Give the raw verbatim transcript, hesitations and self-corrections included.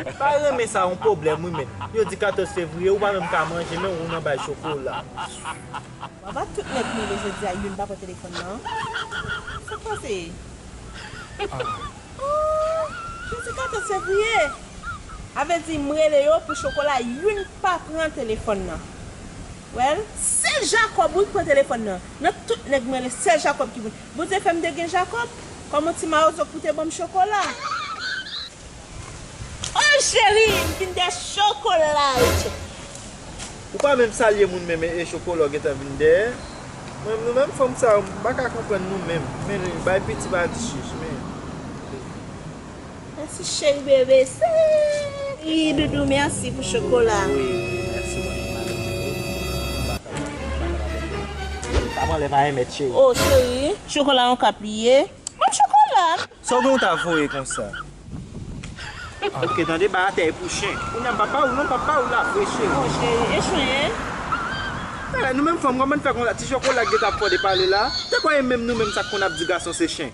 Pa renmen sa, yon pwoblèm, wi, men. Yo di katòz fevriye, ou pa menm ka manje, men ou nan bay chokola. Papa, tout nèg mele jodi a, youn pa pran telefòn nan. Sa k pase? Oh, jodi katòz fevriye. A vle di, m rele yo pou chokola, youn pa pran telefòn nan. Well, sèl Jakòb, wi, k pran telefòn nan. Nan tout nèg mele, sèl Jakòb ki pran. Bondye fè m te gen Jakòb, kòm yon ti mawozo pou te ban m chokola. Oh, cheri, m vin dèyè chokola, cheri. Ou pa menm salye moun menm e, e chokola w gentan vin dèyè. Mwen, nou menm fanm sa yo, m pa ka konprann nou menm. Men bay piti pa di chich, men. Mèsi, cheri bebe. Cheri doudou, mèsi pou chokola. Wi, mèsi, mwen, madanm. Pa pran lè pa remèt, cheri. Oh, cheri, chokola yon kap li ye. Ban m chokola. Sa w gen w ta voye konsa? Ok, tande, ba atè pou chen. Kounye a m pa pa ou non, m pa pa ou la vre, cheri. Oh, cheri, e chen, en? Talè, nou menm fanm, kòman n fè konsa? Ti chokola k gentan ap fò de pale la. Te kwè e menm nou menm sa k konn ap di gason se chen.